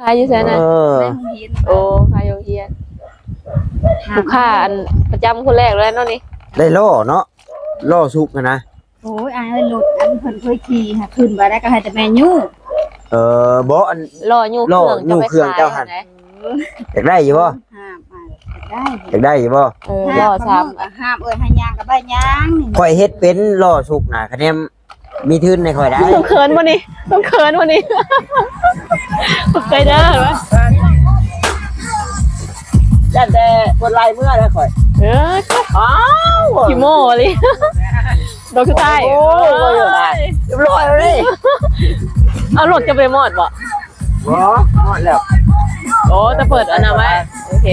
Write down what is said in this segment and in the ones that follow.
ຂາຍຢູ່ໃສນະ? ເອີ ໃນໂຮງຮຽນ ໂອ້ ຂາຍຢູ່ໂຮງຮຽນ. ລູກຄ້າອັນປະຈຳຄົນແລກເລີຍເນາະນີ້. ໄດ້ລໍ້ເນາະ ລໍ້ສຸກຫັ້ນນະ. ໂອ້ຍ ອ້າຍເອີຍ ລົດອັນເພິ່ນເຄີຍຂີ່ຫາ ຂຶ້ນໄປໄດ້ກໍໃຫ້ແຕ່ແມ່ຍູ້. ເອີ ບໍ່ ອັນລໍ້ຍູ້ເຄື່ອງ ເຈົ້າໄປຂາຍຫັ້ນນະ. ເອີ ຢາກໄດ້ຢູ່ບໍ່? ຫ້າມ ອ້າຍ ຢາກໄດ້ ຢາກໄດ້ຢູ່ບໍ່? ເອີ ຫ້າມ ລໍ້ສາມ ກໍຫ້າມເອີຍ ໃຫ້ຍ່າງກໍໄດ້ຍ່າງ. ຂ້ອຍເຮັດເປັນລໍ້ສຸກນະ ຄະແນນມີທຶນໃຫ້ຂ້ອຍໄດ້. ຕ້ອງເຂີນບໍ່ນີ້? ຕ້ອງເຂີນບໍ່ນີ້? ຂອບໃຈເດີ. ຢ້ານແຕ່ຄົນໄລ່ເມືອແລ້ວຂ້ອຍ. ເອີ ອ້າວ ຂີ້ໂມ້ອີ່ຫຼີ. ດອກສຸດທ້າຍ. ໂອ້ຍ ໂອ້ຍ ຮຽບຮ້ອຍແລ້ວເດ້. ເອົາລົດຈະໄປມອດບໍ່? ບໍ່ ຮອດແລ້ວ. ໂອ້ ຈະເປີດອັນນັ້ນໄວ້. ໂອເຄ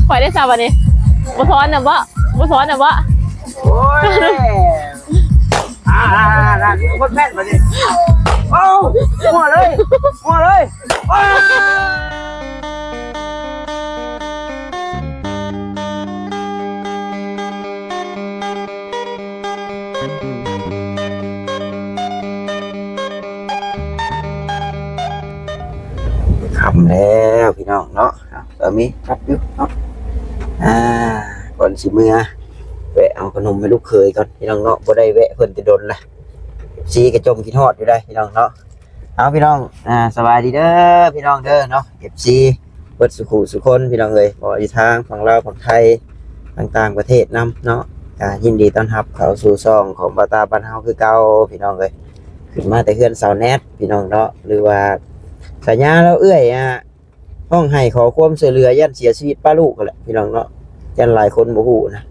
ຂ້ອຍໄດ້ຊະບັດນີ້. ບໍ່ຊ້ອນນະບໍ່? ບໍ່ຊ້ອນນະບໍ່? ໂອ້ຍ ອ່າ ຄົນແມ່ນບັດນີ້. ເອົາ ຫົວເລີຍ ຫົວເລີຍ. ຄ່ຳແລ້ວພີ່ນ້ອງເນາະ. ເອົາ ກໍມີກັບຢູ່ເນາະ. ອ່າ ກ່ອນຊິເມືອ ແວະເອົາຂະໜົມໃຫ້ລູກເຂີຍກ່ອນພີ່ນ້ອງເນາະ. ບໍ່ໄດ້ແວະເພິ່ນແຕ່ດົນລະ ເອັຟຊີກໍຈົ່ມຄິດຮອດຢູ່ໄດ໋ພີ່ນ້ອງເນາະ. ເອົາ ພີ່ນ້ອງ ອ່າ ສະບາຍດີເດີພີ່ນ້ອງເດີເນາະ ເອັຟຊີ ເບິດສູ່ຄູ່ສູ່ຄົນພີ່ນ້ອງເອີຍ ບໍ່ວ່າຢູ່ທາງຝັ່ງລາວ ຝັ່ງໄທ ທາງຕ່າງປະເທດນຳເນາະ. ກໍຍິນດີຕ້ອນຮັບເຂົ້າສູ່ຊ່ອງຂອງບ່າວຕາບ້ານເຮົາຄືເກົ່າພີ່ນ້ອງເອີຍ. ຂຶ້ນມາແຕ່ເຮືອນສາວແນັດພີ່ນ້ອງເນາະ ຫຼືວ່າສາຍາລາວເອື້ອຍ ອ່າ ຮ້ອງໄຫ້ຂໍຄວາມຊ່ວຍເຫຼືອ ຢ້ານເສຍຊີວິດປະລູກຫັ້ນແຫຼະພີ່ນ້ອງເນາະ. ຢ້ານຫຼາຍຄົນບໍ່ຮູ້ນະ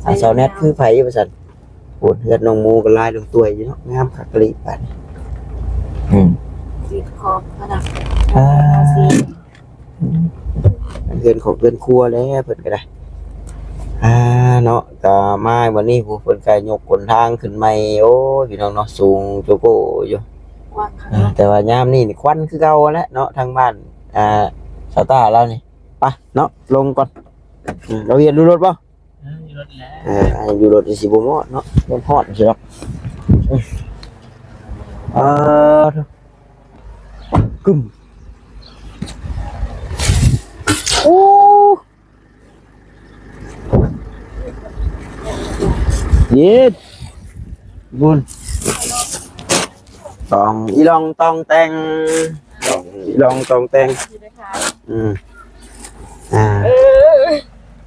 ອ່າ ສາວແນັດຄືໃຜວ່າຊັ້ນ. ໂອ້ ເຮືອນນ້ອງໝູກໍລາຍລົງຕົວຢູ່ເນາະ ງາມຄັກອີ່ຫຼີບາດນີ້. ອືມ ຕິດຂອບຂະໜາດ ອ່າ ເຮືອນຂອງເຮືອນຄົວແຫຼະເພິ່ນກໍໄດ້ ອ່າ ເນາະ. ກໍມາມື້ນີ້ ຜູ້ເພິ່ນກໍຍົກຫົນທາງຂຶ້ນໃໝ່. ໂອ້ຍ ພີ່ນ້ອງເນາະ ສູງໂຈໂກ້ຢູ່ ກວ້າງຄັກເນາະ. ອ່າ ແຕ່ວ່າຍາມນີ້ນີ້ຄວັນຄືເກົ່າແຫຼະເນາະ ທາງບ້ານ ອ່າ ສາວຕາລາວນີ້. ໄປເນາະ ລົງກ່ອນ. ອືມ ລາວຮຽນຢູ່ລົດບໍ່? ເອີ ຢູ່ລົດແຫຼະ. ເອີ ຢູ່ລົດຊິບໍ່ມອດເນາະ ມັນຮອດຊິດອກ. ເອີ ກຶ້ມ ໂອ້ ເຢັດ ບຸນ ຕ້ອງອີ່ລອງຕ້ອງແຕ່ງ ຕ້ອງອີ່ລອງຕ້ອງແຕ່ງ. ອືມ ອ່າ ເອີ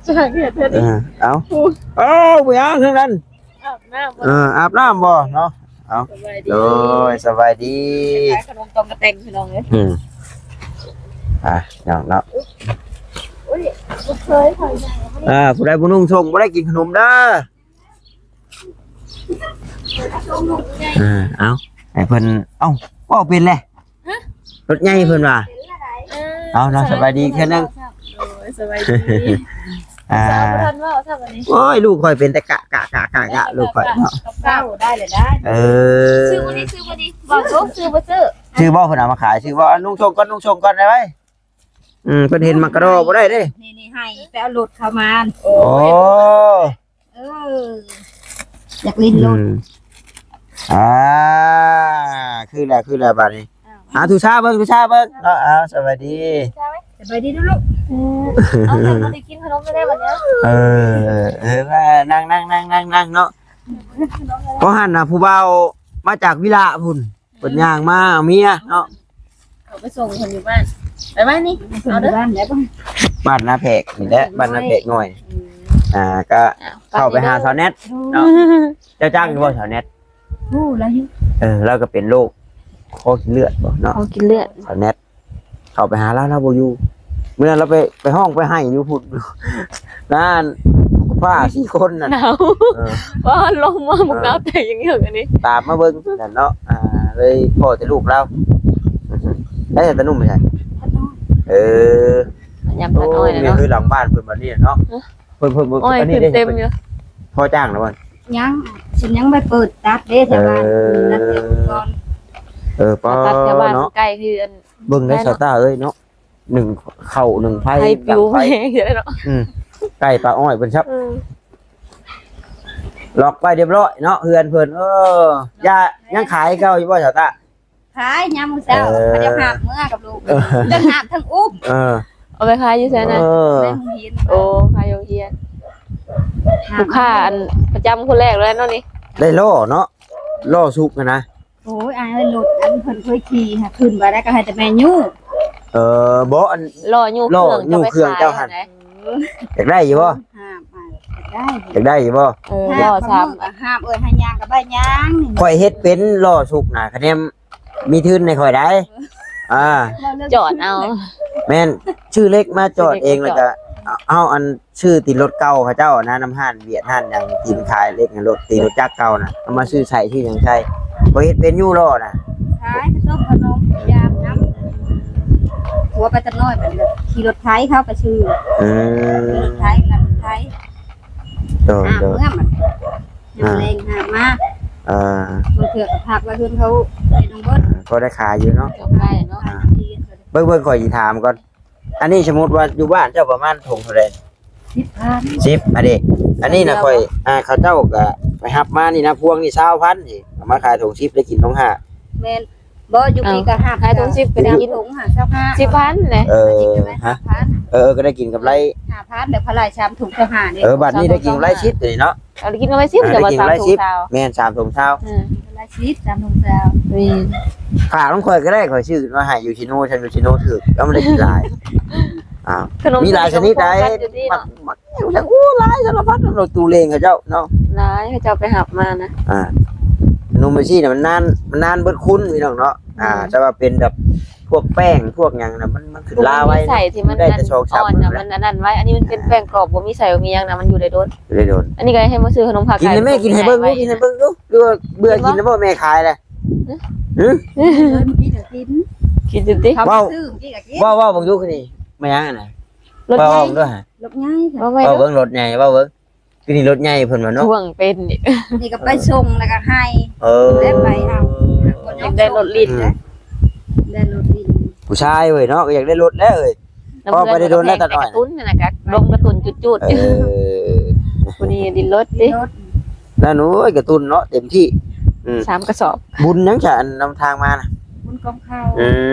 ຈາກເຮັດແທ້ນີ້. ເອີ ເອົາ ເອົາ ບໍ່ຫຍັງທັງນັ້ນ. ອາບນ້ຳບໍ່? ເອີ ອາບນ້ຳບໍ່ເນາະ? ເອົາ ສະບາຍດີ ໂດຍ ສະບາຍດີ. ຂາຍຂະໜົມຕອງກະແຕງພີ່ນ້ອງເອີຍ. ອືມ ອ່າ ພີ່ນ້ອງເນາະ ໂອ້ຍ ບໍ່ເຄີຍ ອ່າ ຜູ້ໃດບໍ່ນຸ່ງສົ້ງບໍ່ໄດ້ກິນຂະໜົມເດີ. ອ່າ ເອົາ ໃຫ້ເພິ່ນ ເອົ້າ ເວົ້າເປັນແຫຼະ. ຮະ? ລົດໃຫຍ່ເພິ່ນວ່າ. ເອີ ເອົາເນາະ ສະບາຍດີເທື່ອໜຶ່ງ. ໂດຍ ສະບາຍດີ. ອ່າ ສາວບໍ່ທັນເວົ້າຊ້ຳບັດນີ້. ໂອ້ຍ ລູກຂ້ອຍເປັນແຕ່ກະ ກະ ກະ ກະ ກະ ລູກຂ້ອຍເນາະ. ກັບເກົ່າໄດ້ແຫຼະໄດ໋. ເອີ ຊື້ບໍ່ນີ້ ຊື້ບໍ່ນີ້ ບອກລູກຊື້ບໍ່ຊື້. ຊື້ບໍ່ ເພິ່ນເອົາມາຂາຍ ຊື້ບໍ່? ນຸ່ງສົ້ງກ່ອນ ນຸ່ງສົ້ງກ່ອນໄດ້ໄວ. ອືມ ເພິ່ນເຫັນໝາກກະດໍບໍ່ໄດ້ເດ້. ນີ້ ນີ້ ໃຫ້ໄປເອົາລົດເຂົ້າມາ. ໂອ້ ໂອ້ ຢາກຫຼິ້ນລົດ. ອືມ ອ່າ ຄືແລ້ວ ຄືແລ້ວບາດນີ້. ອ່າ ຫາທຸຊາເບິ່ງ ທຸຊາເບິ່ງເນາະ. ອ່າ ສະບາຍດີ ສະບາຍດີລູກ. ເອີ ເອົາ ແຕ່ບໍ່ໄດ້ກິນຂະໜົມແລ້ວບັດນີ້. ເອີ ເອີ ນັ່ງ ນັ່ງ ນັ່ງ ນັ່ງເນາະ. ເພາະຫັ້ນນະ ຜູ້ບ່າວມາຈາກວິລະພຸ້ນ. ເພິ່ນຍ່າງມາເອົາເມຍເນາະ. ເຂົາໄປສົ່ງເພິ່ນຢູ່ບ້ານ. ໄປບ້ານນີ້ ເອົາເດີ ບ້ານນາແພກນີ້ແຫຼະ ບ້ານນາແພກນ້ອຍ. ອືມ ອ່າ ກໍເຂົ້າໄປຫາສາວແນັດເນາະ. ເຈົ້າຈັກຢູ່ບໍ່ສາວແນັດ? ຮູ້ລະຢູ່. ເອີ ລາວກໍເປັນໂລກຄໍກິນເລືອດບໍ່ເນາະ ຄໍກິນເລືອດ. ສາວແນັດ ເຂົ້າໄປຫາລາວ ລາວບໍ່ຢູ່. ມື້ນັ້ນລາວໄປ ໄປຮ້ອງໄປໄຫ້ຢູ່ພຸ້ນ ນັ້ນ ປ້າສີ່ຄົນນັ້ນ ໜາວ. ເອີ ປ້າລົງມາໝວກໜາວແຕກຍັງເຫຍື້ອງອັນນີ້ ຕາມມາເບິ່ງນັ້ນເນາະ. ອ່າ ເລີຍພໍ້ແຕ່ລູກລາວ. ໄດ້ຕາໜຸ່ມໄປໃສ? ເອີ ຍາມຕັດອ້ອຍແລ້ວເນາະ. ໂອ້ ນີ້ຄືຫຼັງບ້ານເພິ່ນບັດນີ້ເນາະ. ເພິ່ນ ເພິ່ນ ເພິ່ນ ອັນນີ້ເດ້ ເພິ່ນພໍຈ້າງແລ້ວບໍ່? ຍັງ ຊິຍັງໄປເປີດຕັດເດ້ແຖວບ້ານ. ເອີ ຕັດແຖວກ່ອນ. ເອີ ປ້າ ຕັດແຖວບ້ານເນາະ ໃກ້ຄືອັນ ເບິ່ງໄດ້ ສາວຕາເອີຍເນາະ. ໜຶ່ງເຂົ້າໜຶ່ງໄຟ ໄຟປິວ ໄຟແຮງເນາະ. ອືມ ໃກ້ປ່າອ້ອຍເພິ່ນຊັບ. ເອີ ລັອກໄວ້ຮຽບຮ້ອຍເນາະ ເຮືອນເພິ່ນ. ເອີ ຢ່າ ຍັງຂາຍເກົ່າຢູ່ບໍ່ສາວຕາ? ຂາຍຍາມມື້ເຊົ້າ ເອີ ເຂົາເຈົ້າຫາບເມືອກັບລູກ ເອີ ທັງຫາບທັງອຸ້ມ ເອີ ເອົາໄປຂາຍຢູ່ໃສນະ? ເອີ ໃນໂຮງຮຽນ ໂອ້ ຂາຍໂຮງຮຽນ ຫາບ ລູກຄ້າອັນປະຈຳຄົນແລກແລ້ວເນາະນີ້ ໄດ້ລໍ້ເນາະ ລໍ້ສຸກຫັ້ນນະ. ໂອ້ຍ ອ້າຍເອີຍ ລົດອັນເພິ່ນເຄີຍຂີ່ຫາ ຂຶ້ນໄປແລ້ວກໍໃຫ້ແຕ່ແມ່ຍູ້. ເອີ ບໍ່ ອັນລໍ້ຍູ້ເຄື່ອງ ລໍ້ຍູ້ເຄື່ອງເຈົ້າຫັ້ນ ເຈົ້າໄປຂາຍຫັ້ນນະ. ເອີ ຢາກໄດ້ຢູ່ບໍ່? ຫາບ ຢາກໄດ້ ຢາກໄດ້ຢູ່ບໍ່? ເອີ ຫາບ ລໍ້ສາມ ຫາບ ເອີຍ ຫາຍາງກໍໄດ້ຍາງນີ້ ຂ້ອຍເຮັດເປັນລໍ້ສຸກນະ ຄະແນນມີທຶນໃຫ້ຂ້ອຍໄດ໋. ເອີ ອ່າ ຈອດເອົາ ແມ່ນ ຊື້ເຫຼັກມາຈອດເອງ ຊື້ເຫຼັກມາຈອດ ແລ້ວກໍເອົາອັນ ຊື້ຕີນລົດເກົ່າເຂົາເຈົ້ານະ ນຳຮ້ານຫວຽດຮ້ານຫຍັງ ຕີນຂາຍເຫຼັກໃນລົດ ຕີນລົດຈັກເກົ່ານະ ເອົາມາຊື້ໃສ່ ຊື້ຫຍັງໃສ່ ຂ້ອຍເຮັດເປັນຢູ່ລໍ້ນະ ຂາຍຂະໜົມຂະໜົມ ຢາມນຳ ຜົວໄປຕານ້ອຍ ບັດນີ້ຂີ່ລົດໄຖເຂົາໄປຊື້ ອືມ ຂີ່ລົດໄຖ ລັກລົດໄຖ ໂດຍ ຫາບ ໂດຍ ເມືອ ຍາມແລງຫາບມາ ເອີ ບາງເທື່ອກໍພັກໄວ້ເຮືອນເຂົາ ໄປນຳເບິດ ອ່າ ພໍໄດ້ຂາຍຢູ່ເນາະ ເຈົ້າຂາຍເນາະ ອ່າ ເບິ່ງໆ ຂ້ອຍຊິຖາມກ່ອນ ອັນນີ້ສົມມຸດວ່າຢູ່ບ້ານເຈົ້າປະມານຖົງເທົ່າໃດ? ສິບພັນ ສິບ ອັນນີ້ ອັນນີ້ນະ ຂ້ອຍ ອ່າ ເຂົາເຈົ້າກໍໄປຮັບມານີ້ນະ ພວງນີ້ຊາວພັນນີ້ ເອົາມາຂາຍຖົງສິບ ໄດ້ກິນຖົງຫ້າ ແມ່ນ ບໍ່ ຢູ່ ເອົ້າ ພີ້ກໍຮັບ ຂາຍຖົງສິບກໍໄດ້ກິນ ຖົງຫ້າ ຊາວຫ້າ ສິບພັນແຫຼະ ເອີ ຮະ ຫ້າພັນ ເອີ ກໍໄດ້ກິນກຳໄລ ຫ້າພັນ ແລ້ວພະລາຍສາມຖົງຊາວຫ້າເດ້ ເອີ ບັດນີ້ໄດ້ກິນກຳໄລສິບຕົວນີ້ເນາະ ເອົາໄດ້ກິນກຳໄລສິບ ອ່າ ແຕ່ວ່າສາມຖົງຊາວ ແມ່ນ ສາມຖົງຊາວ ເອີ ກຳໄລສິບ ສາມຖົງຊາວ ແມ່ນ ຝາກນຳຂ້ອຍກໍໄດ້ ຂ້ອຍຊື້ມາໃຫ້ຢູ່ຊິໂນ ຊັ້ນຢູ່ຊິໂນຖືກ ກໍບໍ່ໄດ້ກິນຫຼາຍ ອ້າວ ຂະໜົມ ມີຫຼາຍຊະນິດໃດ ຢູ່ນີ້ເນາະ ມັກ ມັກ ໂອ້ ຫຼາຍສາລະພັດ ນຳຕູ້ເລງເຂົາເຈົ້າເນາະ ຫຼາຍ ເຂົາເຈົ້າໄປຮັບມານະ ອ່າ ໜຸ່ມໄປຊີ້ນະ ມັນນານ ມັນນານເບິດຄຸນ ພີ່ນ້ອງເນາະ ອ່າ ອືມ ແຕ່ວ່າເປັນແບບພວກແປ້ງພວກຫຍັງນະ ມັນ ມັນຂຶ້ນລາໄວ ບໍ່ມີໃສ່ທີ່ມັນ ໄດ້ແຕ່ສອງສາມມື້ ມັນອັນນັ້ນໄວ້ ອັນນີ້ມັນເປັນແປ້ງກອບ ບໍ່ມີໃສ່ ບໍ່ມີຫຍັງນະ ມັນຢູ່ໄດ້ດົນ ຢູ່ໄດ້ດົນ ອັນນີ້ກໍໃຫ້ມາຊື້ຂະໜົມຂາໄກ່ ກິນແລ້ວແມ່ ກິນໃຫ້ເບິ່ງດູ ກິນໃຫ້ເບິ່ງດູ ຫຼືວ່າເບື່ອກິນແລ້ວບໍ່ແມ່ຂາຍແຫຼະ? ຫື? ກິນ ກິນ ກິນ ກິນຕິ ເວົ້າ ເວົ້າ ເວົ້າເບິ່ງດູ ຄືນີ້ ແມ່ນຫຍັງຫັ້ນນະ? ລົດໃຫຍ່ ເວົ້າເບິ່ງດູ ລົດໃຫຍ່ ເວົ້າເບິ່ງ ເວົ້າເບິ່ງ ຄືນີ້ລົດໃຫຍ່ເພິ່ນວ່າເນາະ ຊ່ວງເປັນນີ້ ນີ້ກໍໄປສົ່ງແລ້ວກໍໃຫ້ ເອີ ແລ້ວໄປເອົາ ຢາກໄດ້ລົດຫຼິ້ນ ອືມ ໄດ້ລົດຫຼິ້ນ ຜູ້ຊາຍເວີຍເນາະ ກໍຢາກໄດ້ລົດແລ້ວເອີຍ ພໍໄປໄດ້ດົນແລ້ວຕານ້ອຍ ກະຕຸ້ນນະ ກະດົງກະຕຸ້ນຈຸດໆ ເອີ ຜູ້ນີ້ດິນລົດຕິ ດິນລົດ ນັ້ນ ໂອ້ຍ ກະຕຸ້ນເນາະ ເຕັມທີ່ ອືມ ສາມກະສອບ ບຸນຫຍັງຈະ ອັນນຳທາງມານະ ບຸນກອງເຂົ້າ ອື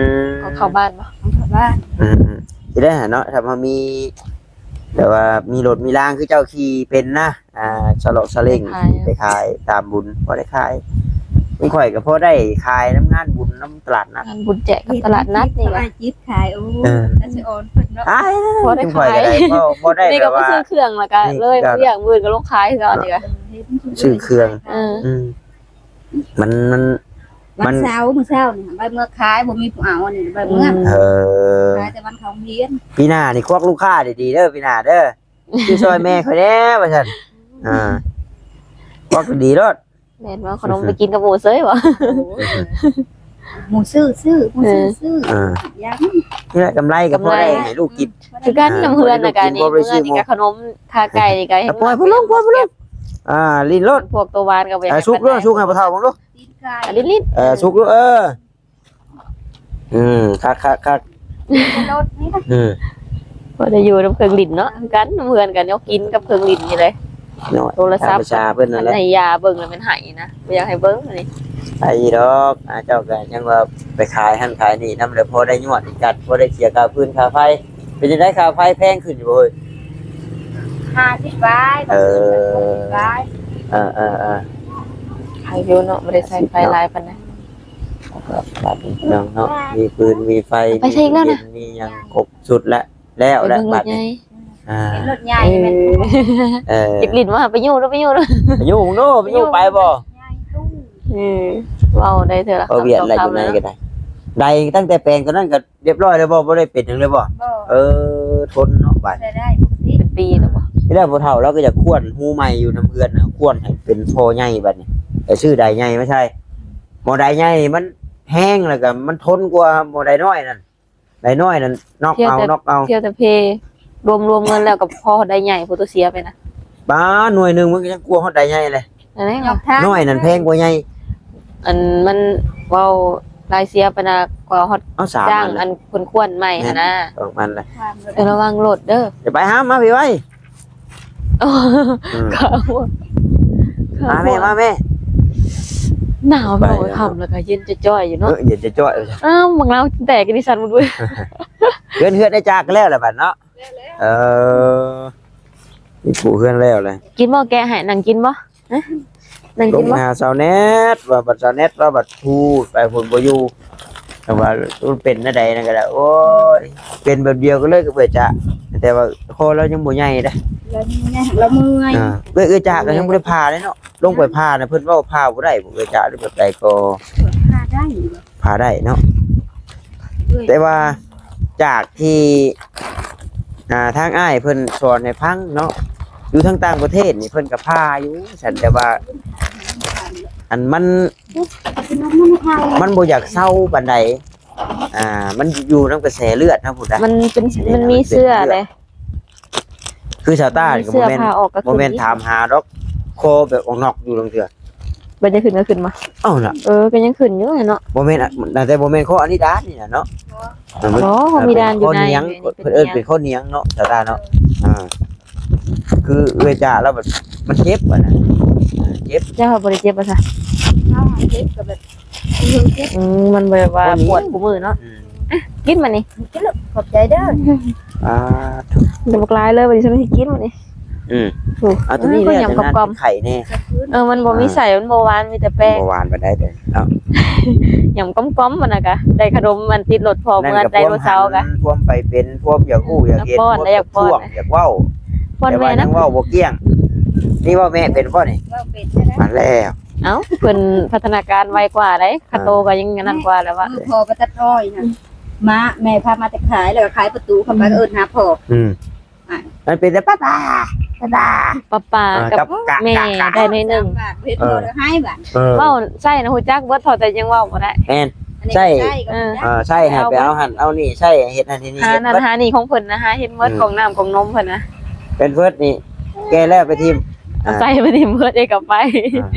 ມ ກອງເຂົ້າບ້ານບໍ່? ກອງເຂົ້າບ້ານ ອືມ ຊິໄດ້ຫາເນາະ ຖ້າວ່າມີ ແຕ່ວ່າມີລົດມີລາງຄືເຈົ້າຂີ່ເປັນນະ ອ່າ ສະເລາະສະເລັງ ໄປຂາຍ ໄປຂາຍຕາມບຸນ ພໍໄດ້ຂາຍ ຂອງຂ້ອຍກໍພໍໄດ້ຂາຍນຳງານບຸນ ນຳຕະຫຼາດນັດ ງານບຸນແຈກກັບຕະຫຼາດນັດນີ້ແຫຼະ ເຮັດທຸລະກິດຂາຍ ໂອ້ ເອີ ກະຊິອ່ອນເພິ່ນເນາະ ພໍໄດ້ຂາຍ ພໍ ພໍໄດ້ ນີ້ກໍ ແບບວ່າ ໄປຊື້ເຄື່ອງ ແລ້ວກໍເລີຍ ນີ້ກໍ ມື້ອື່ນກໍລົງຂາຍຄືເກົ່ານີ້ກໍ ຊື້ເຄື່ອງ ເອີ ອືມ ມັນ ມັນ ວັນເສົາ ມື້ເຊົ້ານີ້ໄປເມືອຂາຍ ບໍ່ມີຜູ້ເອົາ ອັນນີ້ໄປເມືອ ເອີ ຂາຍແຕ່ວັນເຂົ້າໂຮງຮຽນ ປີໜ້ານີ້ຄວັກລູກຄ້າດີໆເດີ ປີໜ້າເດີ ຊື້ຊ່ອຍແມ່ຂ້ອຍແດ່ວ່າຊັ້ນ ອ່າ ຄວັກດີໂລດ ແມ່ນບໍ່? ຂະໜົມໄປກິນກັບໝູ່ເຊີຍບໍ່? ໂອ້ຍ ໝູ່ຊື້ ຊື້ ໝູ່ຊື້ ເອີ ຊື້ ອ່າ ຢ່າງນີ້ແຫຼະ ກຳໄລກໍພໍໄດ້ໃຫ້ລູກກິນ ຄືກັນ ອ່າ ນຳເຮືອນນະ ກະນີ້ ເຮືອນນີ້ກະຂະໜົມ ຂາໄກ່ນີ້ກະ ປ່ອຍເພິ່ນລົງ ປ່ອຍເພິ່ນລົງ ອ່າ ຫຼິ້ນໂລດ ພວກໂຕຫວານກໍບໍ່ຢາກ ອ່າ ສຸກເດີ ສຸກໃຫ້ພໍ່ເຖົ້າເບິ່ງດູ ຕີນໄກ່ ອ່າ ຫຼິ້ນໆ ເອີ ສຸກເດີ ເອີ ອືມ ຄັກໆໆ ລົດນີ້ນະ ອືມ ພໍໄດ້ຢູ່ນຳເຄື່ອງຫຼິ້ນເນາະ ຄືກັນ ນຳເຮືອນກັນ ເນາະ ກິນກັບເຄື່ອງຫຼິ້ນນີ້ເລີຍ ໂທລະສັບ ຕາມພາສາເພິ່ນນັ້ນແຫຼະ ໃຫ້ຢາເບິ່ງແລ້ວແມ່ນໄຫ້ນະ ບໍ່ຢາກໃຫ້ເບິ່ງອັນນີ້ ໄຫ້ດອກ ອ່າ ເຈົ້າກໍຍັງວ່າໄປຂາຍຫັ້ນຂາຍນີ້ນຳ ແລ້ວພໍໄດ້ຍວດກັນ ພໍໄດ້ເສຍຄ່າຟືນຄ່າໄຟ ເປັນຈັ່ງໃດ ຄ່າໄຟແພງຂຶ້ນຢູ່ບໍ່ເອີຍ? ຫ້າສິບບາດ ເອີ ເອີ ເອີ ເອີ ໄພຢູ່ເນາະ ບໍ່ໄດ້ໃຊ້ໄຟຫຼາຍປານໃດ ບາດນີ້ພີ່ນ້ອງເນາະ ມີຟືນ ມີໄຟ ໄປໃສອີກແລ້ວນະ ມີຫຍັງຄົບຊຸດແລ້ວ ແລ້ວແຫຼະ ບາດນີ້ ອ່າ ເປັນລົດໃຫຍ່ແມ່ນ ເອີ ເອີ ຢາກຫຼິ້ນວ່າ ໄປຢູ່ເດີ ໄປຢູ່ເດີ ໄປຢູ່ເດີ ໄປຢູ່ ໄປບໍ່ ເອີ ເວົ້າໄດ້ເທື່ອລະ ເວົ້າຫວຽດແຫຼະ ຢູ່ໃນກໍໄດ້ ໄດ້ຕັ້ງແຕ່ແປງຕົວນັ້ນກໍ ຮຽບຮ້ອຍແລ້ວບໍ່? ບໍ່ໄດ້ເປັນຫຍັງເລີຍບໍ່? ບໍ່ ເອີ ທົນເນາະ ບາດ ໃຊ້ໄດ້ປົກກະຕິ ເປັນປີແລ້ວບໍ່? ທີແລກພໍ່ເຖົ້າລາວກໍຢາກຂວນຮູໃໝ່ຢູ່ນຳເຮືອນນະ ຂວນໃຫ້ເປັນທໍ່ໃຫຍ່ ບາດນີ້ໄປຊື້ໄດໃຫຍ່ມາໃສ່ ໝໍ້ໄດໃຫຍ່ນີ້ມັນແຮງ ແລ້ວກໍມັນທົນກວ່າໝໍ້ໄດນ້ອຍນັ້ນ ໄດນ້ອຍນັ້ນ ນັອກເອົາ ນັອກເອົາ ທຽວແຕ່ເພ ລວມ ລວມເງິນແລ້ວກໍພໍໄດໃຫຍ່ ຜູ້ໂຕເສຍໄປນະ ປ້າ ໜ່ວຍໜຶ່ງມັນກໍຍັງກວ່າຮອດໄດໃຫຍ່ເລີຍ ອັນນັ້ນ ນ້ອຍນັ້ນແພງກວ່າໃຫຍ່ ອັນມັນເວົ້າລາຍເສຍປານນາ ກວ່າຮອດ ເອົາສາມອັນ ຈ້າງອັນຄົນຂວນໃໝ່ຫັ້ນນະ ແມ່ນ ສອງພັນລະ ເອີ ລະວັງລົດເດີ ຢ່າໄປຫາ ມາພີ້ໄວ ອືມ ມາແມ່ ມາແມ່ ໜາວ ໄປ ເນາະ ແລ້ວ ຄ່ຳແລ້ວກໍເຢັນຈ້ອຍໆຢູ່ເນາະ ເອີ ເຢັນຈ້ອຍໆ ອ້າວ ໝາກນາວແຕກນີ້ສັ່ນໝົດເວີຍ. ເຮືອນ ເຮືອນໄອ້ຈັກແລ້ວລະບັດເນາະ ແລ້ວ ເອີ ມີຜູ້ເຮືອນແລ້ວແຫຼະ. ກິນບໍ່? ແກະໃຫ້ ນັ່ງກິນບໍ່? ຮະ? ນັ່ງກິນບໍ່? ລົງຫາສາວແນັດ ວ່າບັດສາວແນັດວ່າບັດຜູ້ໄປພຸ້ນບໍ່ຢູ່ ແຕ່ວ່າມັນເປັນແນວໃດນັ້ນກໍໄດ້ ໂອ້ຍ ເປັນແບບດຽວກັນເລີຍກັບເອື້ອຍຈະ ແຕ່ວ່າຄໍລາວຍັງບໍ່ໃຫຍ່ເດ້ ລາວຍັງບໍ່ໃຫຍ່ ລາວເມື່ອຍ ອ່າ ເອື້ອຍ ເອື້ອຍຈະກໍຍັງບໍ່ໄດ້ຜ່າເດ້ເນາະ ລົງໄປຜ່ານະ ເພິ່ນເວົ້າຜ່າບໍ່ໄດ້ ເອື້ອຍຈະ ຫຼືແບບໃດກໍ ຜ່າໄດ້ ຜ່າໄດ້ເນາະ ແຕ່ວ່າຈາກທີ່ ອ່າ ທາງອ້າຍເພິ່ນສອນໃຫ້ຟັງເນາະ ຢູ່ທາງຕ່າງປະເທດນີ້ເພິ່ນກໍຜ່າຢູ່ຊັ້ນ ແຕ່ວ່າ ອັນມັນ ມັນບໍ່ຢາກເຊົາປານໃດ ອ່າ ມັນຢູ່ນຳກະແສເລືອດເນາະ ພຸ້ນນະ ມັນເປັນ ມັນມີເຊື້ອເດ້ ຄືຊາວຕ້ານີ້ກໍບໍ່ແມ່ນ ບໍ່ແມ່ນຖາມຫາດອກ ຄໍແບບອອກນອກຢູ່ລາງເທື່ອ ບັດຈະຂຶ້ນກໍຂຶ້ນມາ ເອົ້າລະ ເອີ ກໍຍັງຂຶ້ນຢູ່ຫັ້ນເນາະ ບໍ່ແມ່ນ ໜ້າຈະບໍ່ແມ່ນຄໍອາດິດາສນີ້ນະເນາະ ເອີ ບໍ່ ເອີ ມີດ້ານຢູ່ໃນ ເປັນຂໍ້ໜຽງ ເພິ່ນເອີ້ນເປັນຂໍ້ໜຽງເນາະ ຊາວຕ້າເນາະ ອ່າ ຄືເອື້ອຍຈະລາວແບບ ມັນເຈັບຫັ້ນນະ ເຈັບ ເຈົ້າບໍ່ໄດ້ເຈັບວ່າຊະ ເຮົາເຈັບກໍແບບ ອືມ ມັນແບບວ່າປວດຄູ່ມື້ເນາະ ອືມ ກິນມານີ້ ກິນລູກ ຂອບໃຈເດີ ອ່າ ກິນບັກຫຼາຍເລີຍ ບັດນີ້ຊິກິນມານີ້ ອືມ ເອົາໂຕນີ້ແຫຼະ ຢຳກອມໆ ໄຂ່ແນ່ ເອີ ມັນບໍ່ມີໄສ້ ມັນບໍ່ຫວານ ມີແຕ່ແປ້ງ ບໍ່ຫວານປານໃດເດີເນາະ ຢຳກອມໆ ມັນນະກະ ໄດ້ຂະໜົມ ມັນຕິດລົດພໍ່ເມືອໄດໂນເສົາກະ ພວມໄປເປັນ ພວມຢາກຮູ້ຢາກເຫັນ ພວມຢາກທ້ວງຢາກເວົ້າ ປ້ອນແມ່ນະ ຍັງເວົ້າບໍ່ກ້ຽງ ນີ້ເວົ້າແມ່ເປັນບໍ່ນີ້ ເວົ້າເປັນ ອັນແລ້ວ ເອົ້າ ເພິ່ນພັດທະນາການໄວກວ່າໃດ໋ ຄາໂຕກໍຍັງອັນນັ້ນກວ່າແລ້ວວະ ມື້ພໍ່ໄປຕັດອ້ອຍນະ ມາ ແມ່ພາມາແຕ່ຂາຍ ແລ້ວກໍຂາຍປະຕູເຂົ້າໄປ ອືມ ເອີ້ນຫາພໍ່ ອືມ ມັນເປັນແຕ່ປ້າ ປ້າ ປ້າ ປ້າ ອ່າ ກັບ ກັບແມ່ ກັບ ໄດ້ໜ້ອຍໜຶ່ງ ສາມບາດ ເຮັດ ເອີ ພໍແລ້ວໃຫ້ບາດ ເອີ ເວົ້າໃຊ້ນະຮູ້ຈັກເບິດ ເທົ່າແຕ່ຍັງເວົ້າບໍ່ໄດ້ ແມ່ນ ອັນນີ້ ໃຊ້ ໃຊ້ກໍ ເອີ ເອີ ໃຊ້ໃຫ້ໄປເອົາຫັ້ນເອົານີ້ ໃຊ້ເຮັດຫັ້ນເຮັດນີ້ ຫານັ້ນຫານີ້ຂອງເພິ່ນນະ ຫາເຮັດເບິດ ອືມ ຂອງນ້ຳຂອງນົມເພິ່ນນະ ເປັນເພິດນີ້ ແກ່ແລ້ວໄປຖິ້ມ ເອົາໃສ່ໄປຖິ້ມເພິດເອງກໍໄປ ອ່າ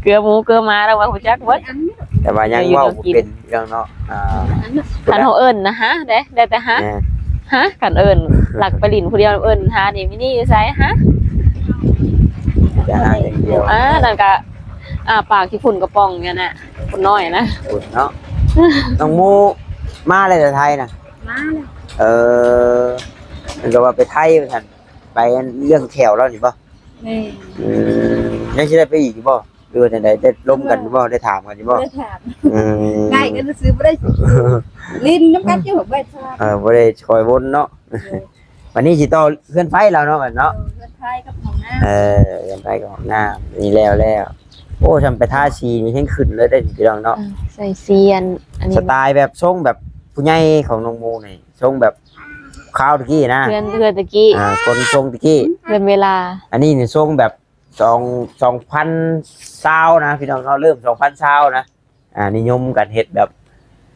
ເກືອໝູເກືອໝາແລ້ວວ່າຮູ້ຈັກເບິດ ແຕ່ວ່າຍັງເວົ້າບໍ່ເປັນເລື່ອງເນາະ ອ່າ ຄັນເຮົາເອີ້ນນະຫາເດ້ ໄດ້ແຕ່ຫາ ແມ່ນ ຫາ ຄັນເອີ້ນ ລັກໄປຫຼິ້ນຜູ້ດຽວ ເອີ້ນຫານີ້ ມີນີ້ຢູ່ໃສ ຫາ ຈະຫາຢ່າງດຽວ ອ່າ ນັ້ນກະ ອ່າ ປາກຂີ້ຝຸ່ນກະປ໋ອງນັ້ນນະ ຄົນນ້ອຍນະ ເນາະ ນ້ອງໝູມາແລ້ວແຕ່ໄທນະ ມາແລ້ວ ເອີ ເພິ່ນກໍວ່າໄປໄທວ່າຊັ້ນ ໄປເລື່ອງແຂ້ວລາວນີ້ບໍ່? ແມ່ນ ອືມ ຍັງຊິໄດ້ໄປອີກຢູ່ບໍ່ ຫຼືວ່າຈັ່ງໃດ ໄດ້ລົມກັນຢູ່ບໍ່ ໄດ້ຖາມກັນຢູ່ບໍ່? ບໍ່ໄດ້ຖາມ ອືມ ໄດ້ກັນຊື່ໆ ບໍ່ໄດ້ຫຼິ້ນນຳກັນຢູ່ ບໍ່ໄດ້ຖາມ ເອີ ບໍ່ໄດ້ຄອຍວົນເນາະ ເອີ ບັດນີ້ຊິຕໍ່ເຮືອນໄຟລາວເນາະ ບັດເນາະ ເອີ ເຮືອນໄຟກັບຫ້ອງນ້ຳ ເອີ ເຮືອນໄຟກັບຫ້ອງນ້ຳ ນີ້ແລ້ວແລ້ວ ໂອ້ ຊ່ຳໄປທາສີນີ້ແຮງຂຶ້ນເລີຍເດ້ພີ່ນ້ອງເນາະ ເອີ ໃສ່ສຽນ ອັນນີ້ ສະໄຕແບບຊົງແບບຜູ້ໃຫຍ່ຂອງນ້ອງໝູນີ້ ຊົງແບບຄາວຕະກີ້ນະ ເຮືອນ ເຮືອນຕະກີ້ ອ່າ ຄົນຊົງຕະກີ້ ເຮືອນເວລາ ອັນນີ້ນີ້ຊົງແບບ ສອງ ສອງພັນຊາວນະພີ່ນ້ອງເນາະ ເລີ່ມສອງພັນຊາວນະ ອ່າ ນິຍົມກັນເຮັດແບບ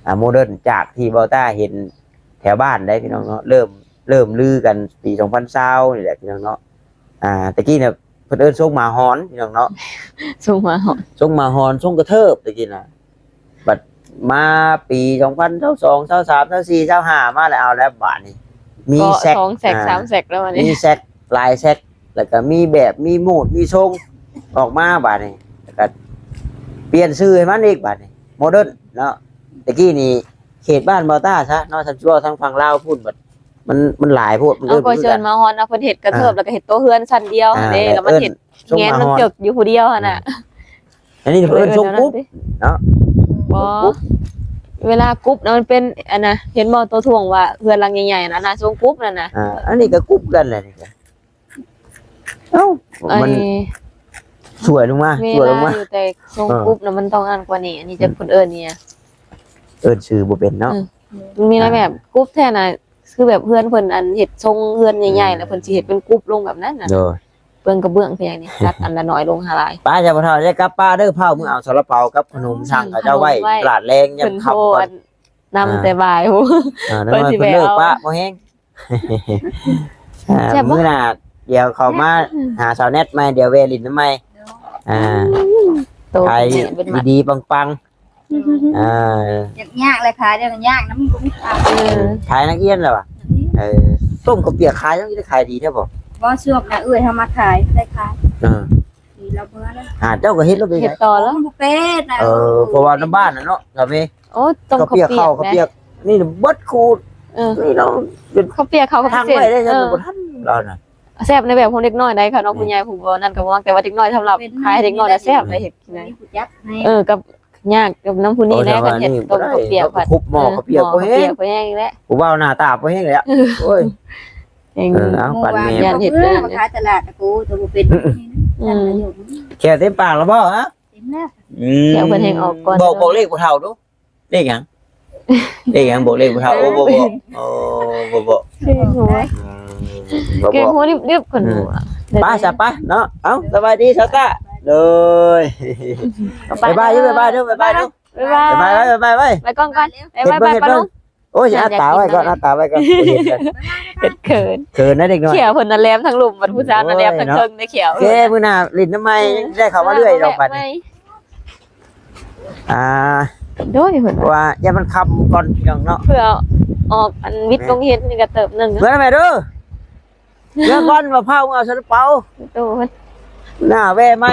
ອ່າ ໂມເດີນ ຈາກທີ່ເບົາຕ້າເຫັນແຖວບ້ານໄດ໋ພີ່ນ້ອງເນາະ ເລີ່ມ ເລີ່ມລືກັນປີສອງພັນຊາວນີ້ແຫຼະພີ່ນ້ອງເນາະ ອ່າ ຕະກີ້ນະ ເພິ່ນເອີ້ນຊົງໝາຫອນພີ່ນ້ອງເນາະ ຊົງໝາຫອນ ຊົງໝາຫອນ ຊົງກະເທີບຕະກີ້ນະ ບັດມາປີສອງພັນຊາວສອງ ຊາວສາມ ຊາວສີ່ ຊາວຫ້າ ມາແລ້ວ ເອົາແລ້ວບາດນີ້ ມີແຊັກ ສອງແຊັກ ອ່າ ສາມແຊັກແລ້ວບາດນີ້ ມີແຊັກ ຫຼາຍແຊັກ ແລ້ວກະມີແບບ ມີໂໝດ ມີຊົງອອກມາບາດນີ້ ແລ້ວກະປ່ຽນຊື່ໃຫ້ມັນອີກບາດນີ້ ໂມເດີນເນາະ ຕະກີ້ນີ້ເຂດບ້ານເບົາຕ້າຊະເນາະ ຄັນຊິເວົ້າທາງຝັ່ງລາວພຸ້ນ ມັນ ມັນຫຼາຍໂພດ ມັນເອີ້ນບໍ່ຄືກັນ ເອົາກໍເຊີນມາຮອດເນາະ ເພິ່ນເຮັດກະເທີບ ອ່າ ແລ້ວກໍເຮັດໂຕເຮືອນຊັ້ນດຽວຫັ້ນເດ້ ອ່າ ແລ້ວມັນເຮັດ ແງນມັນເຈິກຢູ່ຜູ້ດຽວຫັ້ນນະ ອືມ ອັນນີ້ເພິ່ນເອີ້ນຊົງກຸບເນາະ ບໍ່ ເວລາກຸບນະ ມັນເປັນອັນນະ ເຫັນບໍ່ໂຕຖ່ວງວ່າເຮືອນຫຼັງໃຫຍ່ໆ ນັ້ນນະ ຊົງກຸບນັ້ນນະ ອ່າ ອັນນີ້ກໍກຸບກັນແຫຼະນີ້ກໍ ເອົ້າ ມັນສວຍລົງມາ ສວຍລົງມາ ແຕ່ຊົງກຸບນະ ມັນຕ້ອງອັນກວ່ານີ້ ອັນນີ້ຈະເພິ່ນເອີ້ນຫຍັງ ເອີ້ນຊື່ບໍ່ເປັນເນາະ ເອີ ມັນມີຫຼາຍແບບ ກຸບແທ້ນະ ຄືແບບເຮືອນເພິ່ນອັນເຮັດຊົງເຮືອນໃຫຍ່ໆ ແລ້ວເພິ່ນຊິເຮັດເປັນກຸບລົງແບບນັ້ນນະ ໂດຍ ເບິ່ງກະເບື້ອງຄືຫຍັງນີ້ ຕັດອັນລະໜ້ອຍລົງຫາຫຼາຍ ໄປ ເຈົ້າບໍ່ເຖົ້າ ໄດ້ກັບປາເດີ ພ້າວ ມື້ເອົາຊາລາເປົາກັບຂະໜົມສັ່ງເຂົາເຈົ້າໄວ້ ຕະຫຼາດແລງຍາມຄ່ຳກ່ອນ ນຳແຕ່ບ່າຍພຸ້ນ ອ່າ ເພິ່ນຊິໄປເອົາ ເພິ່ນເລີກປະບໍ່ແຮງ ອ່າ ມື້ໜ້າດຽວເຂົ້າມາຫາສາວແນັດໃໝ່ ດຽວແວ່ຫຼິ້ນນຳໃໝ່ ອ່າ ຂາຍດີໆ ປັງໆ ອ່າ ຍາກໆ ແຫຼະ ຂາຍແລ້ວຍາກນຳ ບໍ່ມີຂາຍ ເອີ ຂາຍນັກຮຽນແລ້ວຫວາ ເອີ ຕົ້ມເຂົ້າປຽກຂາຍ ຍັງໄດ້ຂາຍດີແທ້ບໍ່? ບໍ່ ຊ່ວງນະເອື້ອຍເຮົາມາຂາຍ ໄດ້ຂາຍ ເອີ ລາວເມືອແລ້ວ ຫາເຈົ້າກໍເຮັດແລ້ວເປັນ ເຮັດຕໍ່ແລ້ວ ມັນບໍ່ເປັນນະ ເອີ ເພາະວ່ານຳບ້ານນະເນາະ ລາວມີ ໂອ້ ຕ້ອງເຂົ້າປຽກ ເຂົ້າປຽກ ເຂົ້າປຽກ ນີ້ເບິດຄູດ ເອີ ນີ້ເນາະ ເປັນເຂົ້າປຽກ ເຂົ້າ ທັງໄວ້ໄດ້ ເອີ ບໍ່ທັນລາວນະ ແຊບໃນແບບຂອງເດັກນ້ອຍໄດ໋ ຄັນວ່າ ອືມ ຜູ້ໃຫຍ່ຜູ້ບໍ່ນັ້ນກໍບໍ່ມັກ ແຕ່ວ່າເດັກນ້ອຍສຳລັບ ເປັນ ຂາຍໃຫ້ເດັກນ້ອຍແລ້ວແຊບ ອືມ ໄດ້ເຮັດກິນໄດ້ ຮູ້ຈັກໃຫ້ ເອີ ກັບຍາກກັບນຳຜູ້ນີ້ແຫຼະ ໂອ້ຍ ຄັນເຮັດຕົ້ມເຂົ້າປຽກ ເຮົາກໍຄຸບໝໍ້ເຂົ້າປຽກ ເຂົ້າປຽກ ບໍ່ແຮງ ບໍ່ແຮງແຫຼະ ຜູ້ເວົ້າໜ້າຕາບໍ່ແຮງແຫຼະ ໂອ້ຍ ເອີ ເອີ ເອົາ ປານແມ່ ຢ້ານເຮັດເດີ ມາຂາຍຕະຫຼາດ ໂອ້ ໂຕບໍ່ເປັນ ອືມ ອືມ ແຂ້ວເຕັມປາກແລ້ວບໍ່ ຮະ? ເຕັມແລ້ວ ອືມ ແຂ້ວເພິ່ນແຮງອອກກ່ອນ ບອກ ບອກເລກຜູ້ເຖົ້າດູ ເລກຫຍັງ? ເລກຫຍັງ? ບອກເລກຜູ້ເຖົ້າ ໂອ້ ບໍ່ບອກ ໂອ້ ບໍ່ບອກ ເລກຫົວ ອືມ ບໍ່ບອກ ເລກຫົວດິບໆ ເພິ່ນ ອືມ ວ່າ ໄປຊະ ໄປເນາະ ເອົ້າ ສະບາຍດີຊາວຕາ ໂດຍ ໄປ ບາຍບາຍເດີ ບາຍບາຍເດີ ບາຍບາຍເດີ ບາຍບາຍ ບາຍບາຍ ບາຍບາຍ ໄປກ່ອນກ່ອນ ບາຍບາຍ ເຮັດເບິ່ງ ໄປ ເຮັດເບິ່ງ ລຸງ ໂອ້ຍ ອັດຕາໄວ້ກ່ອນ ອັດຕາໄວ້ກ່ອນ ເຮັດເຂີນ ເຂີນນະເດັກນ້ອຍ ຂຽວເພິ່ນນະແຫຼມທາງລຸ່ມ ບັດຜູ້ສາວນະແຫຼມທາງເທິງໃນຂຽວ ໂອເຄ ມື້ໜ້າຫຼິ້ນນຳໃໝ່ ໄດ້ເຂົ້າມາເລື້ອຍດອກບັດນີ້ ອ່າ ໂດຍ ເພິ່ນ ເພາະວ່າຢ້ານມັນຄ່ຳກ່ອນພີ່ນ້ອງເນາະ ເພື່ອອອກອັນວິດ ແມ່ນ ໂຮງຮຽນນີ້ກໍເຕີບໜຶ່ງ ເມື່ອແມ່ເດີ ເມື່ອກ່ອນວ່າພາເອົາຊາລາເປົາ ໂດຍ ໜ້າແວ່ໃໝ່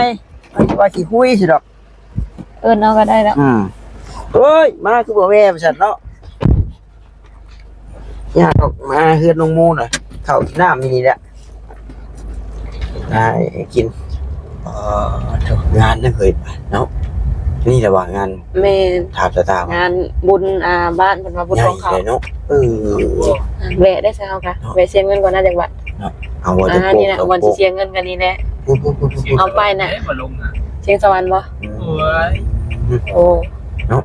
ວ່າຊິຄຸຍຊິດອກ ເອີ້ນເອົາກໍໄດ້ແລ້ວ ອືມ ເອີຍ ມາຄືບໍ່ແວ່ວ່າຊັ້ນເນາະ ຍາກອອກມາເຮືອນນ້ອງໂມນະ ເຂົ້າກິນນ້ຳຢູ່ນີ້ແຫຼະ ໄດ້ກິນ ເອີ ງານນະເຮີ້ຍເນາະ ນີ້ລະວ່າງານ ແມ່ນ ຖາມຊະຕາ ງານບຸນ ອ່າ ບ້ານເພິ່ນວ່າບຸນຂອງເຂົາເນາະ ເອີ ແວະໄດ້ຊະເຮົາກະ ເນາະ ແວະເສຍເງິນກ່ອນນະຈັກບາດ ເນາະ ເອົາ ອ່າ ນີ້ນະ ບ່ອນຊິເສຍເງິນກັນນີ້ແຫຼະ ເອົາໄປນະ ຊຽງສະຫວັນບໍ່? ໂອ້ຍ ໂອ້ ເນາະ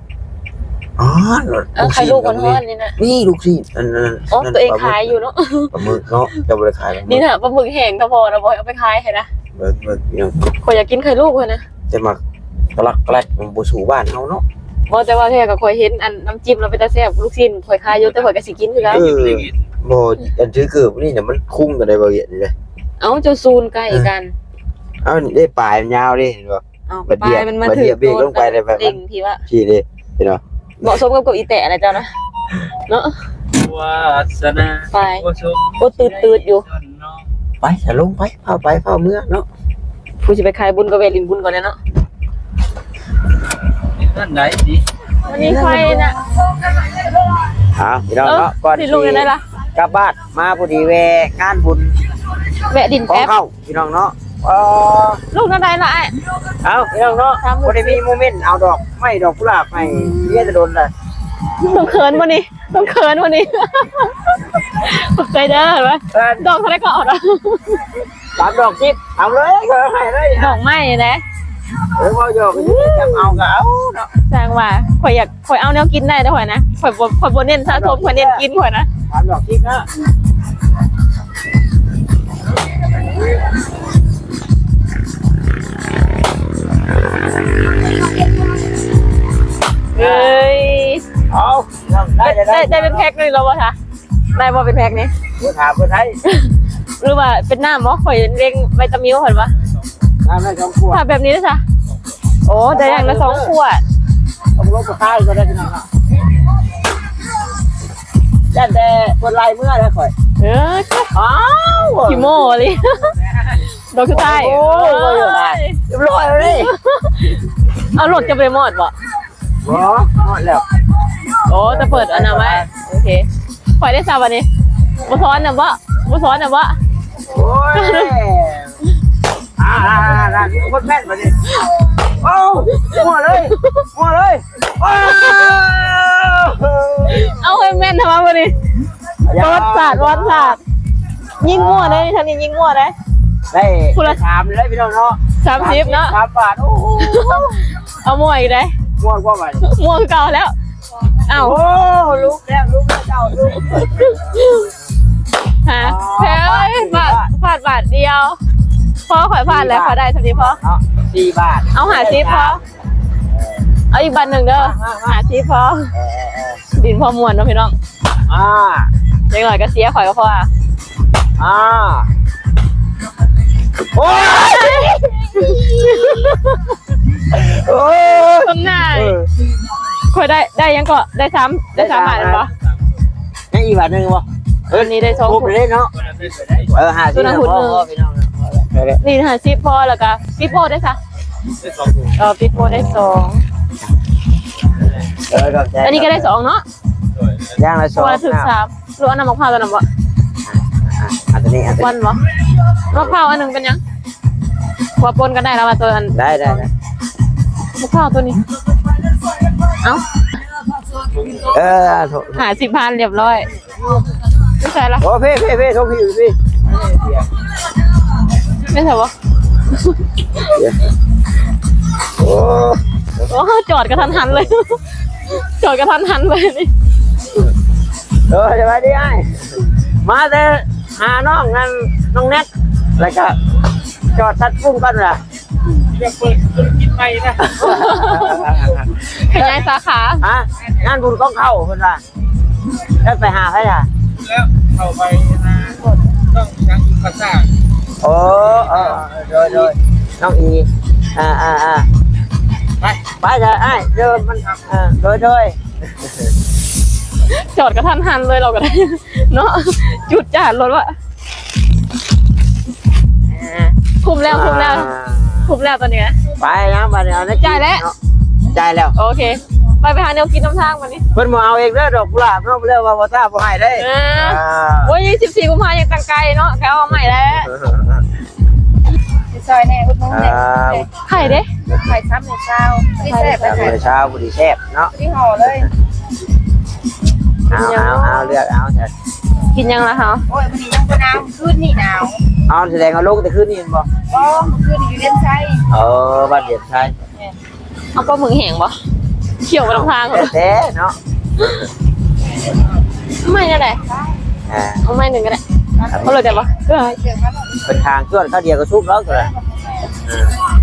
ອໍ ເອີ ໄຂ່ລູກຮ້ອນໆນີ້ນະ ນີ້ລູກຊີ້ນ ອັນນັ້ນ ອໍ ຕົວເອງຂາຍຢູ່ເນາະ ປາໝຶກເນາະ ເຈົ້າບໍ່ໄດ້ຂາຍ ນີ້ນະ ປາໝຶກແຫ້ງທະພໍນະ ບໍ່ໃຫ້ເອົາໄປຂາຍໃຫ້ນະ ເບິ່ງໆ ພີ່ນ້ອງ ຂ້ອຍຢາກກິນໄຂ່ລູກຫັ້ນນະ ແຕ່ໝາກກະລັກແກລັກ ມັນບໍ່ສູ້ບ້ານເຮົາເນາະ ບໍ່ ແຕ່ວ່າແທ້ກໍຂ້ອຍເຫັນອັນນ້ຳຈິ້ມລາວເປັນຕາແຊບ ລູກຊີ້ນຂ້ອຍຂາຍຢູ່ ແຕ່ຂ້ອຍກໍຊິກິນຄືກັນ ເອີ ບໍ່ ອັນຖືເກີບນີ້ນະ ມັນຄຸງກັນໄດ້ບໍ່ວຽດນີ້ເດ້ ເອົ້າ ເຈົ້າສູນໃກ້ກັນ ເອົ້າ ເດ້ ປາຍມັນຍາວເດ້ ເຫັນບໍ່? ເອົ້າ ປາຍມັນມາຖືກເບຣກລົງໄປໄດ້ແບບເລັ່ງທີ່ວ່າ ຊີ້ເດ້ ເຫັນບໍ່? ເໝາະສົມກັບເກົ້າອີ່ແຕະແຫຼະເຈົ້ານະ ເນາະ ວາສະໜາ ໄປ ໂອ້ ຕື້ດໆຢູ່ ໄປ ສະ ລົງໄປ ພາໄປ ພາເມືອເນາະ ຜູ້ຊິໄປຂາຍບຸນກໍແວ່ຫຼິ້ນບຸນກ່ອນແຫຼະເນາະ ນັ້ນໄດ້ຕິ ມັນມີໄຟນະ ເອົາ ພີ່ນ້ອງເນາະ ເອີ ກ່ອນຊິລົງໄດ້ລະ ກັບບ້ານມາ ພໍດີແວ່ງານບຸນ ແວ່ຫຼິ້ນແປັບ ຂອງເຂົາ ພີ່ນ້ອງເນາະ ເອີ ລູກນັ້ນໄດ້ລະອ້າຍ ເອົ້າ ພີ່ນ້ອງເນາະ ບໍ່ໄດ້ມີໂມເມັນເອົາດອກໄມ້ດອກກຸຫຼາບໃຫ້ເມຍແຕ່ດົນລະ ຕ້ອງເຂີນບໍ່ນີ້ ຕ້ອງເຂີນບໍ່ນີ້ ຂອບໃຈເດີ ເຫັນບໍ່ ເອີ ດອກເທົ່າໃດກໍເອົາດອກ ສາມດອກສິບ ເອົາເລີຍ ເອົາໃຫ້ເລີຍ ດອກໄມ້ນະ ໂອ້ຍ ເວົ້າຢອກ ຈຳເອົາກໍເອົາເນາະ ຊ່າງວ່າ ຂ້ອຍຢາກ ຂ້ອຍເອົາແນວກິນໄດ້ເດ້ຂ້ອຍນະ ຂ້ອຍບໍ່ ຂ້ອຍບໍ່ເນັ້ນສະສົມ ຂ້ອຍເນັ້ນກິນຂ້ອຍນະ ສາມດອກສິບເນາະ ເອີຍ ເອົາ ໄດ້ ໄດ້ ໄດ້ເປັນແພັກນີ້ແລ້ວບໍ່ຄະ? ໄດ້ບໍ່ເປັນແພັກນີ້? ບໍ່ຖາມເພິ່ນໄດ້ ຫຼືວ່າເປັນນ້ຳບໍ່? ຂ້ອຍເລັງໄວຕາມິວເພິ່ນວ່າ ນ້ຳໄດ້ສອງຂວດ ຖ້າແບບນີ້ເດ້ຊະ? ໂອ້ ໄດ້ຢ່າງລະສອງຂວດ ຕ້ອງລົງໄປຂາຍກໍໄດ້ພີ່ນ້ອງເນາະ ຢ້ານແຕ່ເພິ່ນໄລ່ເມືອແລ້ວຂ້ອຍ ເອີ ອ້າວ ຂີ້ໂມ້ອີ່ຫຼີ ດອກສຸດທ້າຍ ໂອ້ຍ ໂອ້ຍ ຮຽບຮ້ອຍແລ້ວເດ້ ເອົາລົດຈະໄປມອດບໍ່? ບໍ່ ຮອດແລ້ວ ໂອ້ ຈະເປີດອັນນັ້ນໄວ້ ໂອເຄ ຂ້ອຍໄດ້ຊະບັດນີ້ ບໍ່ຊ້ອນນຳບໍ່? ບໍ່ຊ້ອນນຳບໍ່? ໂອ້ຍ ອ່າໆໆ ຄົນແມ່ນບັດນີ້ ໂອ້ ມົວເລີຍ ມົວເລີຍ ໂອ້ ເອົາໃຫ້ແມ່ນທຳໄມບັດນີ້ ປະຫວັດສາດ ປະຫວັດສາດ ຍິງມົວໄດ໋ ທາງນີ້ຍິງມົວໄດ໋ ໄດ້ ຜູ້ລະ ສາມເລີຍພີ່ນ້ອງເນາະ ສາມສິບເນາະ ສາມບາດ ໂອ້ໂຫ ເອົາມົວອີກເດ້ ມົວກວ່າບັດນີ້ ມົວຄືເກົ່າແລ້ວ ເອົ້າ ໂອ້ ລຸກແລ້ວ ລຸກແລ້ວເຈົ້າ ລຸກ ຫາ ອໍ ແທ້ເອີຍ ພາດ ພາດບາດດຽວ ພໍຂ້ອຍພາດແລ້ວ ສີ່ບາດ ຂ້ອຍໄດ້ສ່ຳນີ້ພໍ ເນາະ ສີ່ບາດ ເອົາຫ້າສິບພໍ ເອີ ເອົາອີກບາດໜຶ່ງເດີ ມາ ມາ ມາ ຫ້າສິບພໍ ເອີ ເອີ ເອີ ຫຼິ້ນພໍມ່ວນເນາະພີ່ນ້ອງ ອ່າ ຢ່າງໜ້ອຍກໍເສຍຂ້ອຍກໍພໍ ອ່າ ໂອ້ຍ ໂອ້ຍ ຄົນໜ້າ ເອີ ຂ້ອຍໄດ້ ໄດ້ຫຍັງເກາະ ໄດ້ສາມ ໄດ້ສາມບາດແມ່ນບໍ່? ຍັງອີກບາດໜຶ່ງບໍ່? ເອີ ອັນນີ້ໄດ້ສອງ ຄົບເລີຍເນາະ ເອີ ຫ້າສິບ ໂຕນັ້ນຫຸ້ນໜຶ່ງ ພໍ ພໍ ພີ່ນ້ອງ ພໍແລ້ວ ນີ້ຫ້າສິບພໍ ແລ້ວກະປີໂປ້ໄດ້ຊະ ໄດ້ສອງ ເອີ ປີໂປ້ໄດ້ສອງ ເອີ ຂອບໃຈ ອັນນີ້ກະໄດ້ສອງເນາະ ຢ່າງລະສອງ ເພາະວ່າຖືກສາມ ຫຼືເອົານ້ຳໝາກພ້າວຕົວນັ້ນບໍ່ ອ່ະ ອັນນີ້ ອັນນີ້ ວັນບໍ່ ໝາກພ້າວອັນໜຶ່ງເປັນຫຍັງ ຄົວປົນກັນໄດ້ລະວ່າຕົວອັນ ໄດ້ ໄດ້ ໄດ້ ໝາກພ້າວຕົວນີ້ ເອົ້າ ເອີ ຫ້າສິບພັນລຽບຮ້ອຍ ຢູ່ໃສລະ ໂອ້ ເພ ເພ ເພ ໂທ ພີ ພີ ແມ່ນໃສບໍ່ ໂອ້ ໂອ້ ຈອດກະທັນຫັນເລີຍ ຈອດກະທັນຫັນເລີຍນີ້ ເອີ ສະບາຍດີອ້າຍ ມາແຕ່ຫານ້ອງນັ້ນ ນ້ອງແນັດ ແລ້ວກະຈອດຕັດຟຸ້ງກ່ອນລະ ຢາກເປີດທຸລະກິດໃໝ່ນະ ຂະຫຍາຍສາຂາ ຮະ ງານບຸນກອງເຂົ້າເພິ່ນວ່າ ແລ້ວໄປຫາໃຜລະ ແລ້ວເຂົ້າໄປຫານ້ອງຫຍັງ ພາສາ ໂອ້ ເອີ ໂດຍ ໂດຍ ນ້ອງອີ ອ່າ ອ່າ ອ່າ ໄປ ໄປເດີອ້າຍ ເດີ ມັນ ອ່າ ໂດຍ ໂດຍ ຈອດກະທັນຫັນເລີຍ ເຮົາກະໄດ້ເນາະ ຈູດຈາດລົດວ່າ ອ່າ ຄຸ້ມແລ້ວ ຄຸ້ມແລ້ວ ອ່າ ຄຸ້ມແລ້ວຕອນນີ້ນະ ໄປນະ ບາດນີ້ເອົາໃນ ຈ່າຍແລ້ວ ເນາະ ຈ່າຍແລ້ວ ໂອເຄ ໄປ ໄປຫາແນວກິນນຳທາງບາດນີ້ ເພິ່ນບໍ່ເອົາເອງເດີ ດອກກຸຫຼາບເນາະ ເລີຍວ່າບໍ່ຕ້າບໍ່ໃຫ້ເດ້ ອ່າ ອ່າ ໂອ້ຍ ສິບສີ່ກຸມພາຍັງຕັ້ງໄກເນາະ ແຄ່ເອົາໃໝ່ແລ້ວ ຊິຊ່ອຍແດ່ ອຸດໜູນແດ່ ອ່າ ໄຂ່ເດ້ ໄຂ່ຊາມໜຶ່ງຊາວ ພໍດີແຊບ ຊາມໜຶ່ງຊາວ ພໍດີແຊບເນາະ ພໍດີຫໍ່ເລີຍ ເອົາ ເອົາ ເອົາ ເລືອກເອົາ ກິນຫຍັງລະເຮົາ ໂອ້ຍ ມື້ນີ້ຍັງບໍ່ໜາວ ຄືນນີ້ໜາວ ເອົາ ສະແດງວ່າລົງແຕ່ຄືນນີ້ແມ່ນບໍ່ ບໍ່ ມື້ຄືນນີ້ຢູ່ວຽງໄຊ ເອີ ບ້ານວຽງໄຊ ແມ່ນ ເອົາປາໝຶກແຫ້ງບໍ່ ຂ້ຽວໄປນຳທາງ ແທ້ໆເນາະ ໄມ້ແນວໃດ ອ່າ ເອົາໄມ້ໜຶ່ງກະໄດ້ ເອົາເລີຍໄດ້ບໍ່ ເປັນທາງຈວດເຂົ້າດຽວກະສຸກແລ້ວ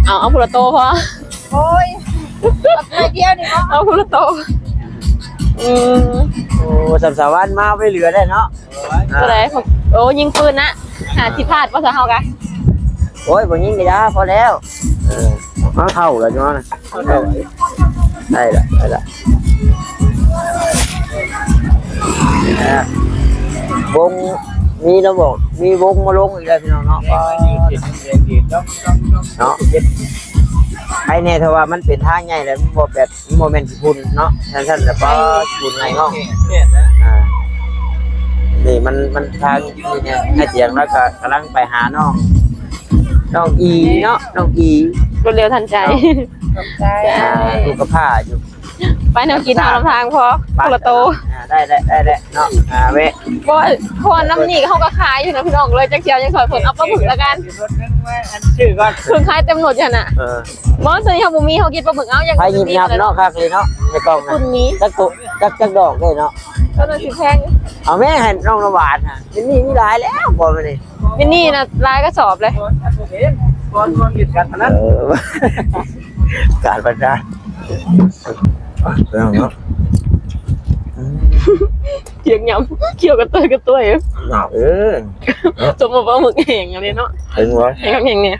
ເອົາ ເອົາຜູ້ລະໂຕພໍ ໂອ້ຍ ເອົາໜ້ອຍດຽວນີ້ເນາະ ເອົາຜູ້ລະໂຕ ອືມ ໂອ້ ສຳສາວັນມາໄປເຫຼືອໄດ້ເນາະ ໂຕໃດ ໂອ້ ຍິງປືນນະ ຫາຊິພາດບໍ່ຊະເຮົາກະ ໂອ້ຍ ບໍ່ຍິງກະຢ່າ ພໍແລ້ວ ເອີ ມາເຂົ້າແລ້ວເນາະ ໄດ້ລະ ໄດ້ລະ ວົງ ມີລະບໍ ມີວົງມາລົງອີກແລ້ວພີ່ນ້ອງເນາະ ເນາະ ໃຜແນ່ ເພາະວ່າມັນເປັນທາງໃຫຍ່ແລ້ວ ມັນບໍ່ແບບ ມັນບໍ່ແມ່ນຂີ້ຝຸ່ນເນາະ ຊັ້ນໆ ແລ້ວກໍຂີ້ຝຸ່ນໄຫຼງອກ ອ່າ ນີ້ມັນ ມັນທາງນີ້ແນ່ ໃຫ້ຕຽງ ແລ້ວກໍກຳລັງໄປຫານ້ອງ ນ້ອງອີເນາະ ນ້ອງອີ ລວດເລັວທັນໃຈ ຂອບໃຈ ອ່າ ລູກກະພ້າຢູ່ ໄປແນວກິນເຮົານຳທາງພໍ ໄປ ຄົນລະໂຕ ອ່າ ໄດ້ ໄດ້ ໄດ້ ໄດ້ເນາະ ອ່າ ແວະ ບໍ່ ເພາະວ່ານຳນີ້ເຮົາກໍຂາຍຢູ່ນະພີ່ນ້ອງ ເລີຍຈັກຊິເອົາຫຍັງຊ່ອຍເພິ່ນ ເອົາປາໝຶກລະກັນ ອັນຊື້ກ່ອນ ເພິ່ນຂາຍເຕັມລົດຢູ່ຫັ້ນນະ ເອີ ບໍ່ ໂຕນີ້ເຮົາບໍ່ມີ ເຮົາກິນປາໝຶກ ເອົາຫຍັງ ໃຜຍິບຍັບເນາະ ຄັກເລີຍເນາະ ໃນກ່ອງນະ ຄຸນມີ ຈັກໂຕ ຈັກ ຈັກດອກເດ້ເນາະ ໂຕນັ້ນຊິແພງ ເອົາແມ່ ໃຫ້ນ້ອງນ້ຳຫວານຫັ້ນ ມິນນີ້ມີຫຼາຍແລ້ວ ບໍ່ແມ່ນນີ້ ມິນນີ້ນະ ຫຼາຍກະສອບເລີຍ ເອີ ການພັດນາ ເນາະ ອືມ ຈຽກຫຍ້ຳ ຂ້ຽວກະເຕີຍກະຕົວຍ ໜາວເອີຍ ສົມວ່າປາໝຶກແຫ້ງອັນນີ້ເນາະ ເຫັນບໍ່ ແຫ້ງຄັກແຫ້ງແນ່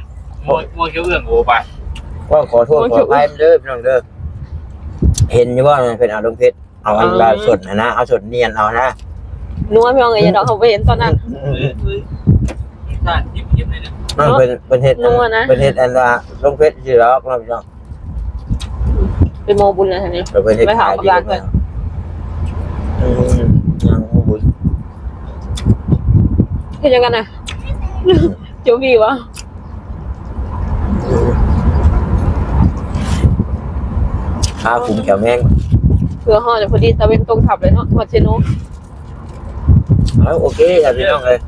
ໝໍ ໝໍຂຽວເອື້ອງ ໂອ ປາ ກໍຂໍໂທດຂໍອະໄພເດີພີ່ນ້ອງເດີ ເຫັນຢູ່ບໍ່ ເພິ່ນເອົາລົງເຟສ ເອົາອັນວ່າສົນຫັ້ນນະ ເອົາສົນນຽນເອົານະ ນົວພີ່ນ້ອງເອີຍ ດອກເຮົາບໍ່ເຫັນຕອນນັ້ນ ອືມ ເພິ່ນ ເພິ່ນເຮັດອັນ ເພິ່ນເຮັດອັນວ່າລົງເຟສຊື່ດອກເນາະພີ່ນ້ອງ ໄປໝໍບຸນແລ້ວຫັ້ນນີ້ ເພິ່ນເຮັດຂາຍດີ ອືມ ຍັງໝໍບຸນ ເຮັດຫຍັງກັນນະ ໂຈວີວະ ພາຄຸມແຂວແມງ ເພື່ອຮອດພໍດີຕາເວັນຕົກທັບເລີຍເນາະ ຮອດເຊໂນ ເອົາ ໂອເຄລະພີ່ນ້ອງເອີຍ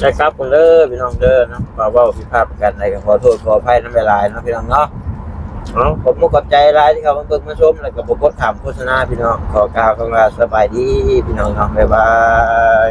ໄດ້ກັບກັນເດີພີ່ນ້ອງເດີເນາະ ວ່າເວົ້າຜິດພາດປະການໃດກໍຂໍໂທດຂໍອະໄພນຳຫຼາຍໆເນາະພີ່ນ້ອງເນາະ ເອົາ ຂອບມຸກຂອບໃຈຫຼາຍທີ່ເຂົ້າມາເບິ່ງມາຊົມ ແລ້ວກໍບໍ່ກົດຂ້າມໂຄສະນາພີ່ນ້ອງ ຂໍກ່າວຄຳວ່າສະບາຍດີພີ່ນ້ອງເນາະ ບາຍບາຍ.